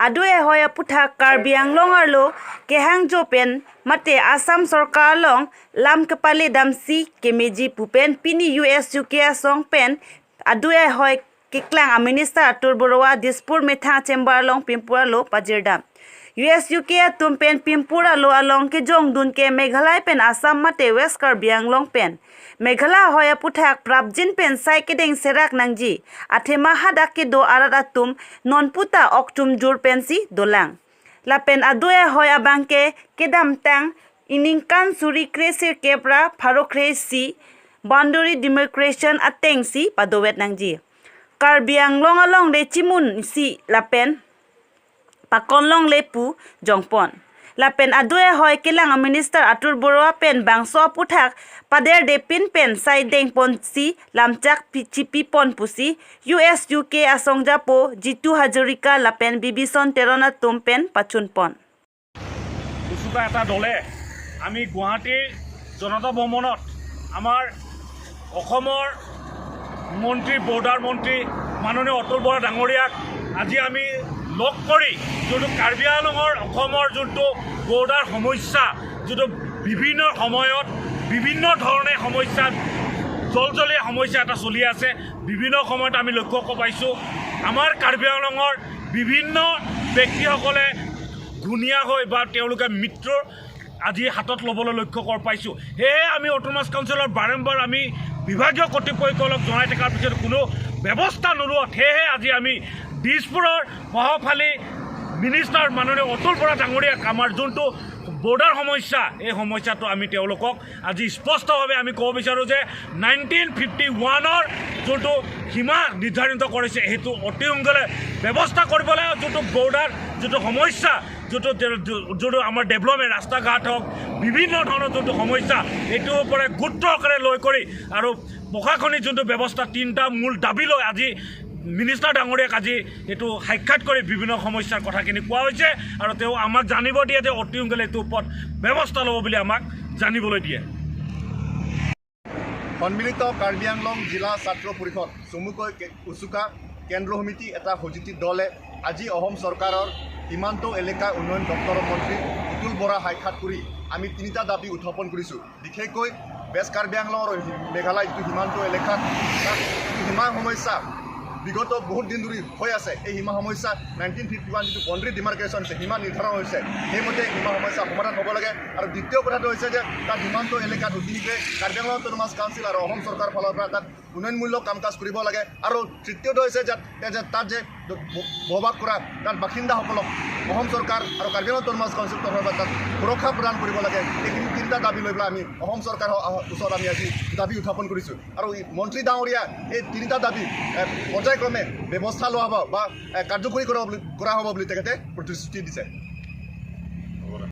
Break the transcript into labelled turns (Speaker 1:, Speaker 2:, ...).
Speaker 1: Adue hoi aputhak Karbi Anglong arlo kehang jo pen mate Assam sarkar long lam kepali damsi kemeji pupen pini US UK asong pen adue hoi keklang a minister Atul Barua Dispur Metha chamber long Pimpura lo pajirdam US UK atum pen Pimpura lo along ke jong dun ke Meghalaya pen Assam mate West Karbi Anglong pen Meghalaya hoi aputhak prabjin pen sai kedeng serak nangji athema hadak ke do arat atum nonputa okchum jur pen si dolang lapen adue hoi abangke kedam tang iningkan suri kresir kepra pharokresi boundary demarcation ateng si padowet nangji Karbi Anglong along le chimun si lapen pakonlong le pu jongpon lapen adue hoi kelang minister Atul Barua pen bangso puthak pader de pin pen sai deng pon si lamchak chipi pon pusi US UK asong japo Jitu Hazarika lapen Bibison Terona tum pen pachun pon.
Speaker 2: উচুকা এটা দলে আমি গুৱাহাটীৰ জনতা ভৱনত আমাৰ অসমৰ মন্ত্ৰী, border মন্ত্ৰী মাননীয় অতুল বৰা ডাঙৰীয়াক আজি আমি লগ কৰি যোনটো কাৰ্বি আংলঙৰ অসমৰ যোনটো বৰ্ডাৰ সমস্যা, যোনটো বিভিন্ন সময়ত বিভিন্ন ধৰণে সমস্যা, জলজলীয়া সমস্যা এটা চলি আছে, বিভিন্ন সময়ত আমি লক্ষ্য কৰিব পাইছোঁ আমাৰ কাৰ্বি আংলঙৰ বিভিন্ন ব্যক্তিসকলে ঘূণীয়া হৈ বা তেওঁলোকে মৃত্যুৰ আজি হাতত ল'বলৈ লক্ষ্য কৰিব পাইছোঁ। সেয়েহে আমি অট'নমাছ কাউন্সিলৰ বাৰম্বাৰ আমি বিভাগীয় কৰ্তৃপক্ষক জনাই থকাৰ পিছত কোনো ব্যৱস্থা নোলোৱাত সেয়েহে আজি আমি দিছপুৰৰ প্ৰভাৱশালী মিনিষ্টাৰ মাননীয় অতুল বৰা ডাঙৰীয়াক আমাৰ যোনটো বৰ্ডাৰ সমস্যা, এই সমস্যাটো আমি তেওঁলোকক আজি স্পষ্টভাৱে আমি ক'ব বিচাৰোঁ যে 1951ৰ যোনটো সীমা নিৰ্ধাৰিত কৰিছে, সেইটো অতি সোনকালে ব্যৱস্থা কৰিব লাগে। যোনটো বৰ্ডাৰ যোনটো সমস্যা, যোনটো যোনটো আমাৰ ডেভেলপমেণ্ট, ৰাস্তা ঘাট হওক, বিভিন্ন ধৰণৰ যোনটো সমস্যা, এইটোৰ ওপৰত গুৰুত্ব সহকাৰে লৈ কৰি আৰু প্ৰশাসনিক যোনটো ব্যৱস্থা, তিনিটা মূল দাবী লৈ আজি মিনিষ্টাৰ ডাঙৰীয়াক আজি এইটো সাক্ষাৎ কৰি বিভিন্ন সমস্যাৰ কথাখিনি কোৱা হৈছে আৰু তেওঁ আমাক জানিব দিয়ে যে অতি সোনকালে এইটোৰ ওপৰত ব্যৱস্থা ল'ব বুলি আমাক জানিবলৈ দিয়ে।
Speaker 3: সন্মিলিত কাৰ্বি আংলং জিলা ছাত্ৰ পৰিষদ চমুকৈ উচুকা কেন্দ্ৰ সমিতি এটা সজিতি দলে আজি অসম চৰকাৰৰ সীমান্ত এলেকা উন্নয়ন দপ্তৰৰ মন্ত্ৰী অতুল বৰা সাক্ষাৎ কৰি আমি তিনিটা দাবী উত্থাপন কৰিছোঁ। বিশেষকৈ ৱেষ্ট কাৰ্বি আংলং আৰু মেঘালয় যিটো সীমান্ত এলেকাত, তাত যিটো সীমা সমস্যা বিগত বহুত দিন ধৰি হৈ আছে, এই সীমা সমস্যা 1951 যিটো বাউণ্ডেৰী ডিমাৰ্কেশ্যন হৈছে, সীমা নিৰ্ধাৰণ হৈছে, সেইমতে সীমা সমস্যা সমাধান হ'ব লাগে। আৰু দ্বিতীয় কথাটো হৈছে যে তাত সীমান্ত এলেকাত অতি শীঘ্ৰে কাৰ্বি আংলং অট'নমাছ কাউন্সিল আৰু অসম চৰকাৰৰ ফালৰ পৰা তাত উন্নয়নমূলক কাম কাজ কৰিব লাগে। আৰু তৃতীয়টো হৈছে যে তাত যে বসবাস কৰা তাত বাসিন্দাসকলক অসম চৰকাৰ আৰু কাৰ্বি আংলং অট'নমাছ কাউন্সিল তৰফৰ পৰা তাত সুৰক্ষা প্ৰদান কৰিব লাগে। এইখিনি তিনিটা দাবী লৈ পেলাই আমি অসম চৰকাৰৰ ওচৰত আমি আজি দাবী উত্থাপন কৰিছোঁ। আৰু এই মন্ত্ৰী ডাঙৰীয়া এই তিনিটা দাবী পৰ্যায়ক্ৰমে ব্যৱস্থা লোৱা হ'ব বা কাৰ্যকৰী কৰা হ'ব বুলি তেখেতে প্ৰতিশ্ৰুতি দিছে।